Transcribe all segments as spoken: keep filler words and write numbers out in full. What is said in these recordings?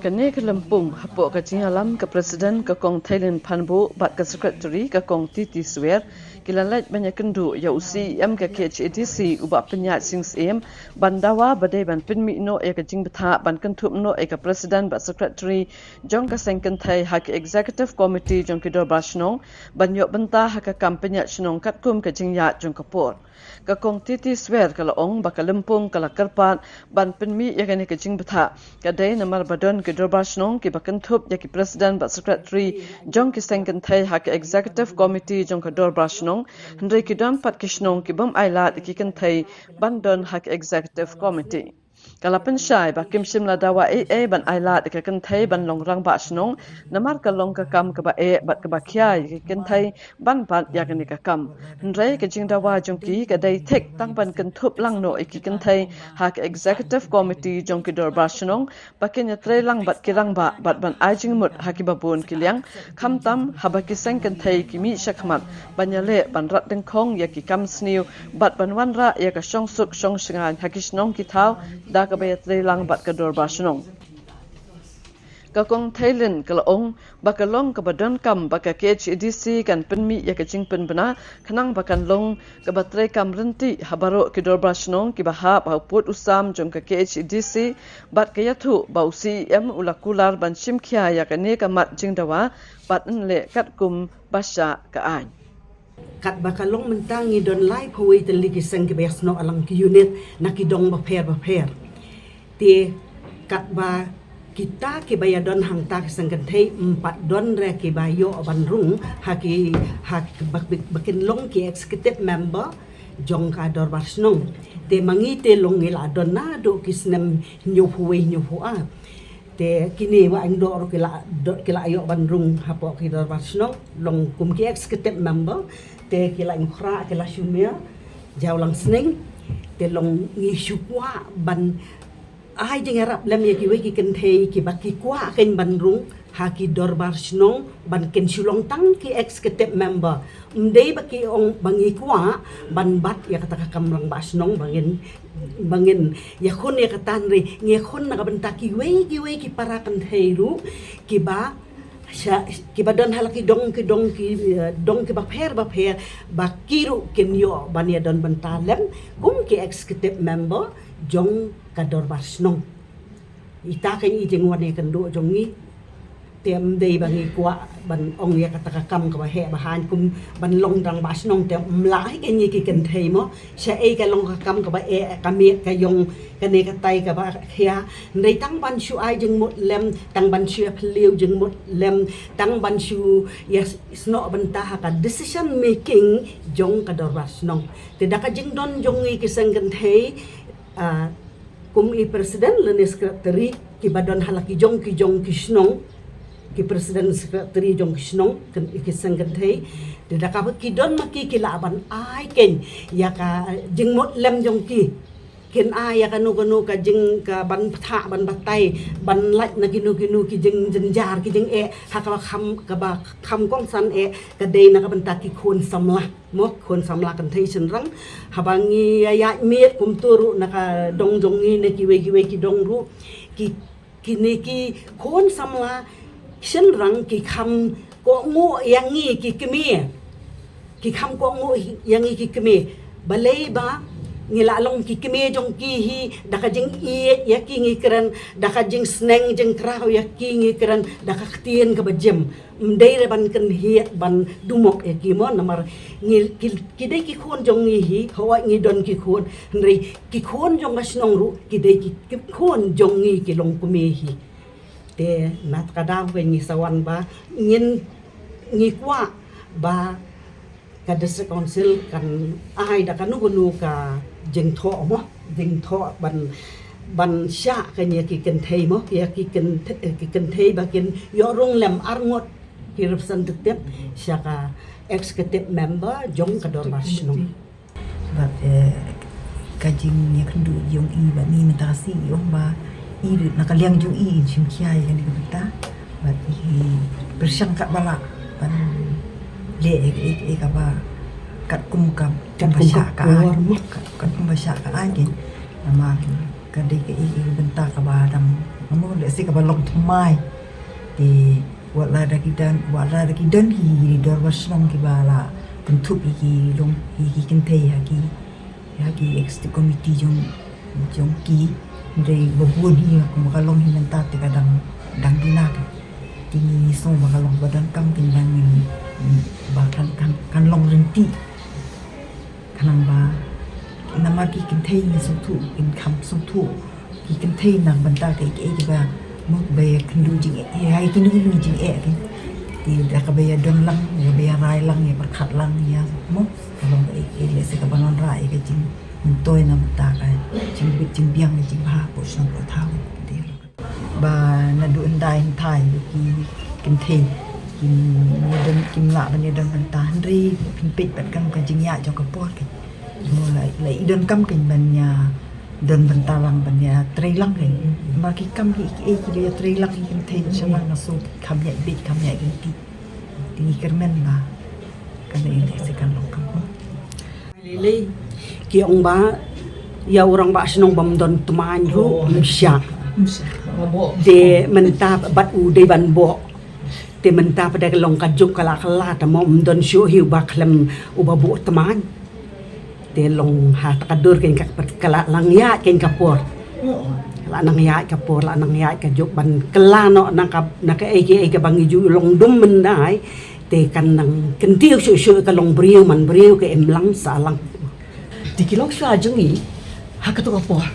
Kane ka lympung hapoh ka jingïalam ka President ka Kong Theilin Phanbuh bad ka Secretary ka Kong Titi Swer ki la leit ban ïakynduh ïa u C E M ka K H A D C u Bah Pynïaid Sing Syiem ban dawa ba dei ban pynmih noh ïa ka jingbthah ban kynthup noh ïa ka President bad Secretary jong ka seng kynthei ha ka Executive Committee jong ki Dorbar Shnong ban ïoh bynta ha ka kam pynïaid shnong katkum ka jingïaid jong ka por. Ka Kong Titi Swer ka la ong ba ka lympung ka la kyrpad ban pynmih ïa kane ka jingbthah ka dei namar ba don ki Dorbar Shnong kiba kynthup ïa ki President bad Secretary jong ki seng kynthei ha ka Executive Committee jong ka Dorbar Shnong, hynrei ki don pat ki shnong ki bym ailad ïa ki kynthei ban don ha ka Executive Committee. Ka la pynshai ba kim shym la dawa ei ei ban ailad ïa ka kynthei ban long rangbah shnong namar ka long ka kam kaba eh bad kaba khia ïa ka kynthei ban bat ïa kane ka kam. Hynrei ka jingdawa jong ki ka dei thik tang ban kynthup lang noh ïa ki kynthei ha ka Executive Committee jong ki Dorbar Shnong ba kin ïatrei lang bad ki rangbah bad ban ai jingmut ha kiba bun ki liang, khamtam haba ki seng kynthei ki mih shakhmat ban ïaleh ban rat dyngkhong ïa ki kam sniew bad ban wanrah ïa ka shongsuk shongshngaiñ ha ki shnong ki thaw da kaba ïatrei lang bad ka Dorbar Shnong. Ka Kong Theilin ka la ong ba ka long kaba donkam ba ka K H A D C kan pynmih ïa ka jingpynbna khnang ba kan long kaba treikam ryntih ha baroh ki Dorbar Shnong kiba hap ha u pud u sam jong ka K H A D C bad ka ïathuh ba u C E M u la kular ban shim khia ïa kane ka mat jingdawa bad yn leh katkum ba shah ka aiñ. Katba ka long mynta ngi don laiphew wei tylli ki seng kiba ïasnoh along ki unit na ki dong bapher bapher. Te katba kita kiba ïadon hangta ki seng kynthei, ym pat don re kiba ïoh ban rung ha ki, ha ki ba, ba, ba kin long ki executive member jong ka Dorbar Shnong. Te ma ngi te long ngi la don naduh ki snem hynñiewphew wei hynñiewphew ar. Te kine ba aiñ doh ruh ki la, doh ki la ïoh ban rung hapoh ki Dorbar Shnong long kum ki executive member. Te ki la ïoh khrah ki la shu mih jawlang sneng. Te long ngi shu kwah ban ai jingïarap lem ïa kiwei ki kynthei kiba ki kwah kein ban rung ha ki Dorbar Shnong ban kin shu long tang ki executive member. Ym dei ba ki ong ba ngi kwah ban bat ïa kata ka kam rangbah shnong ba ngin, ba ngin ïakhun ïa kata, hynrei ngi ïakhun na ka bynta kiwei kiwei ki para kynthei ruh kiba sha, kiba don ha la ki dong, ki dong, ki, eh, dong kiba pher bapher ba ki ruh kin ïoh ban ïadon bynta lem kum ki executive member jong ka Dorbar Shnong. Ita kein i jingwan ïakynduh jong ngi. Te ym dei ba ngi kwah ban ong ïa kata ka kam kaba heh ba haiñ kum ban long rangbah shnong, te ym lah hi kein ngi ki kynthei mo. Shaei ka long ka kam kaba eh, ka miet ka ïong, kane katai kaba khia. Hynrei tang ban shu ai jingmut lem, tang ban shu ïaphylliew jingmut lem, tang ban shu ïasnoh bynta ha ka decision making jong ka Dorbar Shnong. Te da ka jingdon jong ngi ki seng kynthei, ah, kum i president lane secretary kiba don ha la ki jong ki jong ki shnong, ki president secretary jong ki shnong, ken, ki seng kynthei. Te da kaba ki don ma ki, ki lah ban ai kein ïa ka jingmut lem jong ki. Kin ai ïa kano kano ka jing, ka ban pynthah, ban batai, ban lait na kino kino ki jingjynjar, ki jingeh ha kaba kham, kaba kham kongsan eh, ka dei na ka bynta ki khun samla. Mo, khun samla kynthei shynrang. Haba ngi ïa ïaid miet kumta ruh na ka dong jong ngi ne kiwei kiwei ki dong ruh, ki, kine ki khun samla shynrang ki kham kohnguh ïa ngi ki kmie. Ki kham kohnguh ïa ngi ki kmie. Balei ba ngi la long ki kmie jong ki hi, da ka jingïeit ïa ki ngi kren, da ka jingsneng jingkraw ïa ki ngi kren, da ka ktien kaba jim. Ym dei re ban kynhied ban dumok ïa ki mo, namar ngi, ki, ki dei ki khun jong ngi hi, hooid ngi don ki khun, hynrei ki khun jong ka shnong ruh ki dei ki, ki khun jong ngi ki longkmie hi. Te na ka daw ka ngi sa wan ba ngin, ngi kwah ba ka District Council kan ai da kano kano ka jingthoh mo, jingthoh ban, ban shah kein ïa ki kynthei mo, ïa ki kynthei, ki kynthei ba kin ïoh rung lem arngut ki representative sha ka executive member jong ka Dorbar Shnong. Bad, eh, ka jingïakynduh jong i bad ngi mynta ka sngi i ong ba i ruh na ka liang jong i in shim khia ïa kane ka bynta. Bad i pyrshang katba lah ban leh ïa kaei kaei kaba katkum ka, katkum ba shah ka aiñ, kat-, katkum ba shah ka aiñ kein. Namar ka dei kaei kaei ka bynta kaba dang Mo lehse kaba long thymmai. Te wat la da ki don, wat la da ki don ki dorbar shnong kiba la kynthup ïa ki long ïa ki kynthei ha ki, ha ki executive committee jong, jong ki. Hynrei ba bun hi kumba ka long hi mynta te ka dang, dang duna ka. Te ngi sngew ba ka long ba donkam te nang ba kan, kan, kan long rynti. Khnang ba namar ki kynthei ngi sngewthuh, kin kham sngewthuh ki kynthei na ka bynta kaei kaei kiba, mo, ba ïa kynduh jingeh, ïa ïa kynduh jingeh, te da kaba ïa don lang, ïa ba ïa rai lang, ïa pyrkhat lang, ïa, mo, ka long kaei kaei lehse kaba wanrah ïa ka jingmyntoi na ka bynta ka jingbit jingbiang, ka jingbha hapoh shnong hapoh thaw. Te ba naduh hyndai hynthai ki kynthei kim ïa don, kim lah ban ïa don bynta, hynrei phin peit pat kam ka jingïaid jong ka por ka. Mo la, la i donkam kein ban ïa don bynta lang, ban ïa trei lang kein. Namar ki kam ki, ki, ki ïa trei lang ki kynthei sha lang, nga sngew kham ïaid beit, kham ïaid lynti. Te ngi kyrmen ba kan ïa lehse kan long kam. Lei lei ki ong ba ïa u rangbah shnong bym don tmaiñ ruh ym shah. Te mynta bad u dei ban bok. Te mynta pat da ka long ka juk ka la kylla, te mo ym don shuh hi uba khlem uba bok tmaiñ. Te long ha ta ka dur kein ka, ka la nang ïaid kein ka por. La nang ïaid ka por, la nang ïaid ka juk ban kylla noh na ka, na kaei kaei kaba ngi ju long dum mynta. Te kan nang kyntiew shuh shuh ka long briew man briew, ka im lang sah lang. Te ki longshuwa jong ngi ha kato ka por,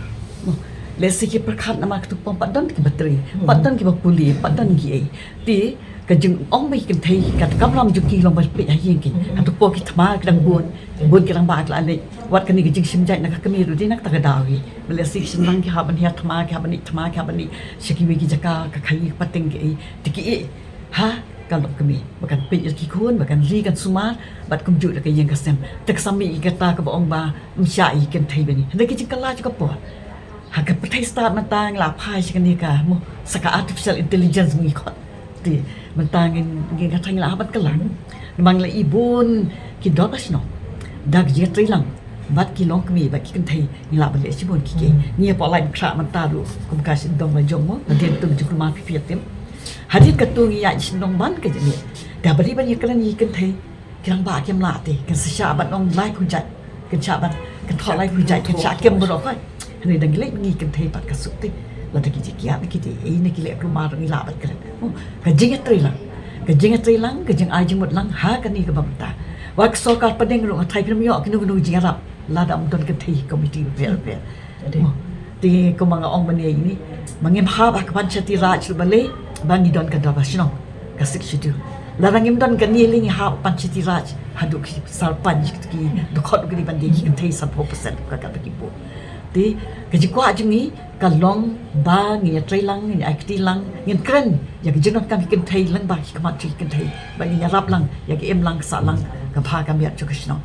lehse ki pyrkhat namar kato ka por pat don kiba trei, pat don kiba pule, pat don kiei. Te ka jingong ba ki kynthei kat ka kam lam jong ki long ba peit ha ïing ki. Kato ka por ki thma ki dang bun, bun ki rangbah ki la leit. Wat kane ka jingshim jait na ka kmie ruh dei na kata ka daw hi. Ba lehse ki shynrang ki hap ban hiar thma, ki hap ban ïeit thma, ki hap ban ïeit sha kiwei ki jaka, ka khaii ka pateng kiei. Te ki ïeit ha ka lok kmie ba kan peit ïa ki khun, ba kan ri kan sumar bad kumjuh da ka ïing ka sem. Te ka sa mih ïa kata kaba ong ba ym shah ïa ki kynthei ba ngi. Hynrei ki jingkylla jong ka por. Ha ka pyrthei stad mynta ngi la phai sha kane ka, mo, sa ka artificial intelligence ngi khot. Te mynta ngin, ngin, kata ngi la hap ban kylla. Namar ngi la i bun ki dorbar shnong da ka jingïatreilang bad ki longkmie bad ki kynthei, ngi lah ban leh shibun ki kiei. Ngi ïa poi lait khrah mynta ruh kum ka shyndong la jong, mo, hadien tu jingkulmar phi phi ïa tim. Hadien katu ngi ïa shyndong ban ka jingïa. Da ba dei ban ïa kren ïa ki kynthei, ki rangbah kim lah te, kin sa shah ban ong laiphew jait, kin shah ban, kin thoh laiphew jait, kin shah kem baroh kai. Hynrei da ngi leit ngi kynthei pat ka suk te. Lada ki jingkiad na ki jingïa na ki leh kulmar ngi lah ban kren. Oh, ka jingïatreilang, ka jingïatreilang, ka jingai jingmut lang ha kane kaba mynta. Wat ka sorkar pdeng ruh nga tharai phim ïoh kino kino jingïarap lada ym don kynthei committee bapher bapher. Te kumba nga ong mynne ïa ini, ma ngim hap ha ka Panchayati Raj ruh balei ba ngi don ka dorbar shnong, ka Sixth Schedule. Lada ngim don kane lei ngi hap Panchayati Raj haduh ki sarpanch ki dkhot ruh ki dei ban dei ki kynthei sanphew percent ka kata ki buh. Te ka jingkwah jong ngi ka long ba ngin ïatreilang, ngin ïa kti lang, ngin kren ïa ka jingdonkam ki kynthei lyngba ki khmat jong ki kynthei, ba ngin ïarap lang ïa ka im lang ka sah lang, ka bha ka miat jong ka shnong.